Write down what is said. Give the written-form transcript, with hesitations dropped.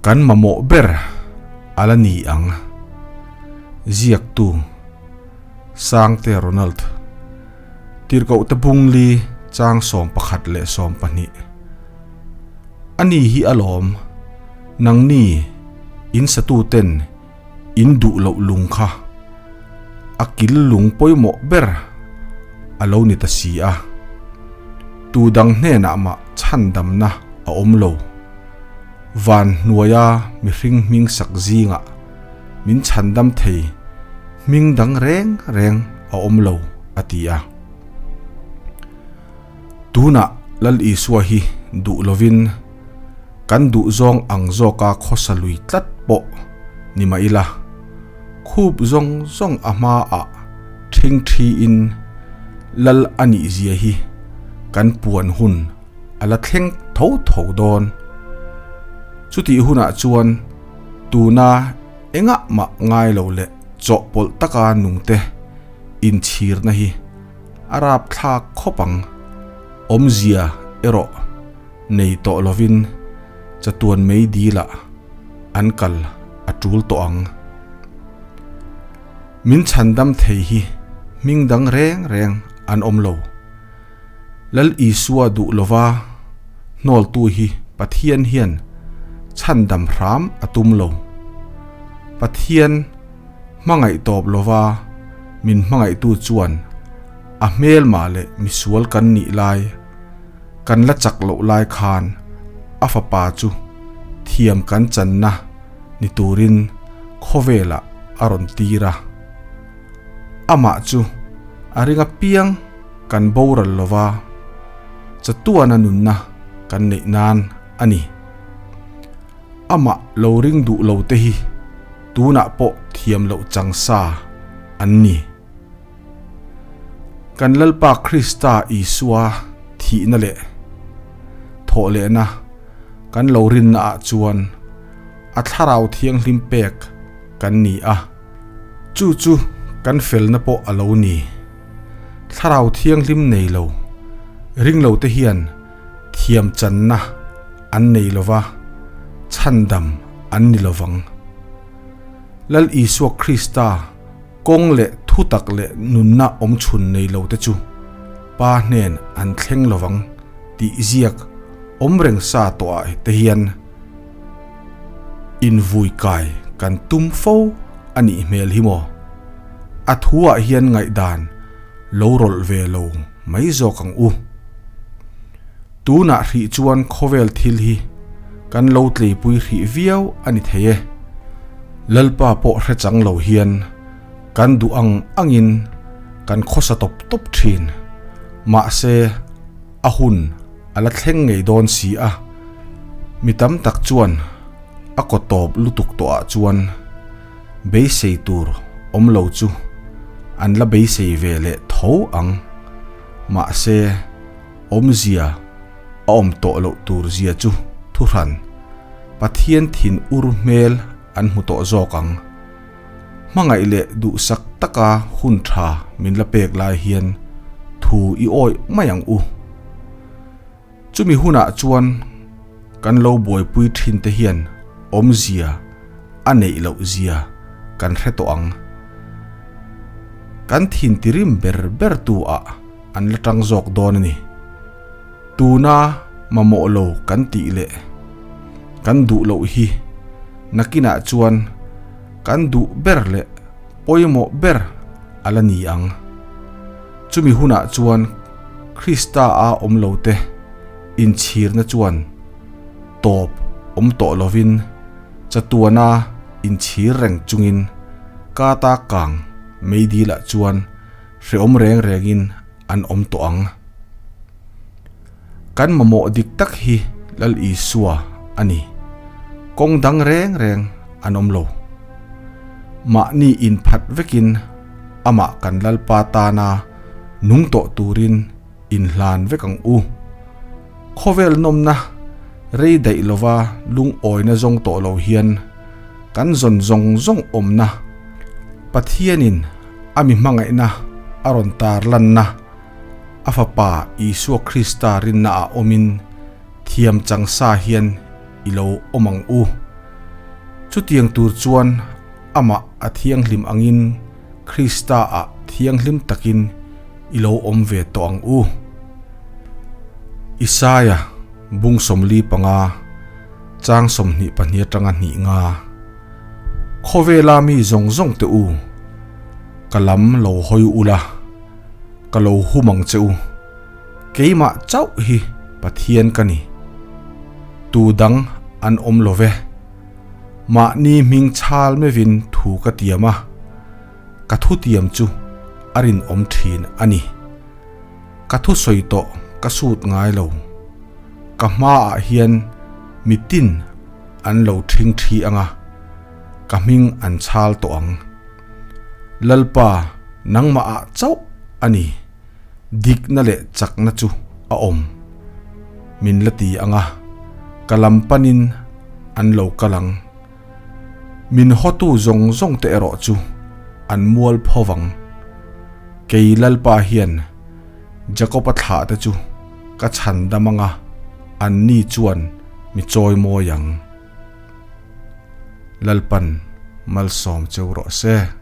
Kan mamawh ber a la ni ang. Ziaktu, Sangte Ronald. Tirhkohte bungli chang 11 leh 12. A ni hi alawm, nangni in satuten in duh loh lung kha a kil lung pawimawh ber a lo ni ta si a, tu dang hnenah mah chhandamna a awm lo. Van hnuaia mihring hming sak zingah min chhandam thei hming dang reng reng a awm lo, a ti a. Tunah Lal Isua hi duh lovin kan duh zawng ang zawka khawsa lui tlat pawh ni mah ila, khup zawng zawng a hmaah ṭhing ṭhiin Lal a nih zia hi kan puan hun a la thleng tho tho dawn. Chutih hunah chuan tuna engah mah ngai lo leh chawhpawlh taka nungte inchhirna hi a rapthlak khawp ang. Awmzia erawh nei tawh lovin chatuan mei dilah an kal a tul tawh ang. Min chhandam thei hi hming dang reng reng an awm lo. Lal Isua duh lova hnawltu hi Pathian hian chhandam hram a tum lo. Pathian hmangaih tawp lova min hmangaihtu chuan a hmelma leh misual kan nih lai, kan la chak loh lai khan a fapa chu thiam kan channa ni turin khawvelah a rawn tir a. Amah chu a ring apiang kan boral lova chatuana nunna kan neih nan a ni. Amah lo ring duh lo te hi tunah pawh thiam loh chang sa an ni. Kan Lalpa Krista Isua thihna leh thawhlehna kan lo rinna ah chuan a Thlarau Thianghlim pek kan ni a, chu chu kan felna pawh a lo ni. Thlarau Thianghlim nei lo, ring lo te hian thiam channa an nei lova, chhandam an ni lovang. Lal Isua Krista Kawng leh thutak leh nunna awm chhun nei lo te chu Pa hnen an thleng lovang tih ziak awm reng sa tawh ah te hian invui kai kan tum fo a nih hmel hi maw? A thu ah hian ngaihdan lo rawlh ve lo mai zawk ang u. Tunah hrih chuan khawvel thil hi kan lo tleipui hrih viau a ni thei e. Lalpa pawh hre chang lo hian kan duh ang angin kan khawsa tawp tawp thin. Mahse, a hun a la thleng ngei dawn si a. Mi tam tak chuan a kaw tawp lutuk tawhah chuan beisei tur awm lo chu an la beisei ve leh tho ang. Mahse. Awmzia a awm tawh loh tur zia chu thuhran Pathian thin ur hmel an hmu tawh zawk ang. Hmangaih leh duhsak taka hun tha min la pek lai hian thu i awih mai ang u. Chumi hunah chuan kan lo buaipui thin te hian awmzia a neih loh zia kan hre tawh ang. Kan thin tirim ber ber tu ah an la tang zawk dawn a ni. Tuna mamawh lo kan tih leh kan duh loh hi nakinah chuan kan duh ber leh pawimawh ber a la ni ang. Chumi hunah chuan Krista a awm lo te inchhirna chuan tawp awm tawh lovin chatuana inchhir reng chungin kata kang meidilah chuan Hreawm reng rengin an awm tawh ang. Kan mamawh dik tak hi Lal Isua a ni. Kawng dang reng reng an awm lo. Mahni inphat vekin amah kan Lalpa tana nung tawh turin inhlan vek ang u. Khawvel nawmna rei daih lova lungawina zawng tawh lo hian kan zawn zawng zawng awmna Pathianin a mi hmangaihna a rawn tar lanna a Fapa Isua Krista rinna ah awmin thiam chang sa hian i lo awm ang u. Chutiang tur chuan amah a thianghlim angin Krista-ah thianghlim takin i lo awm ve tawh ang u. Isaia bung 45, chang 22 atanga hnih nga, Khawvela mi zawng zawng te u, ka lam lo hawi ula, ka lo hum ang che u. Keimah chauh hi Pathian ka ni. Tu dang an awm lo ve. Mahni hming chhal mevin thu ka tiam a, ka thutiam chu a rinawm thin a ni. Ka thusawi tawh ka sut ngai lo. Ka hmaah hian mitin an lo ṭhing ṭhi ang a, ka hming an chhal tawh ang. Lalpa nangmahah chauh a ni. Dikna leh chakna chu a awm. Min la ti ang a, ka lam panin an lo kal ang. Min hawtu zawng zawng te erawh chu an mual pho vang. Kei Lalpa hian Jakob-a thlah te chu ka chhan dam ang a, anni chuan mi chawi mawi ang. Lalpan malsawm cheu rawh se.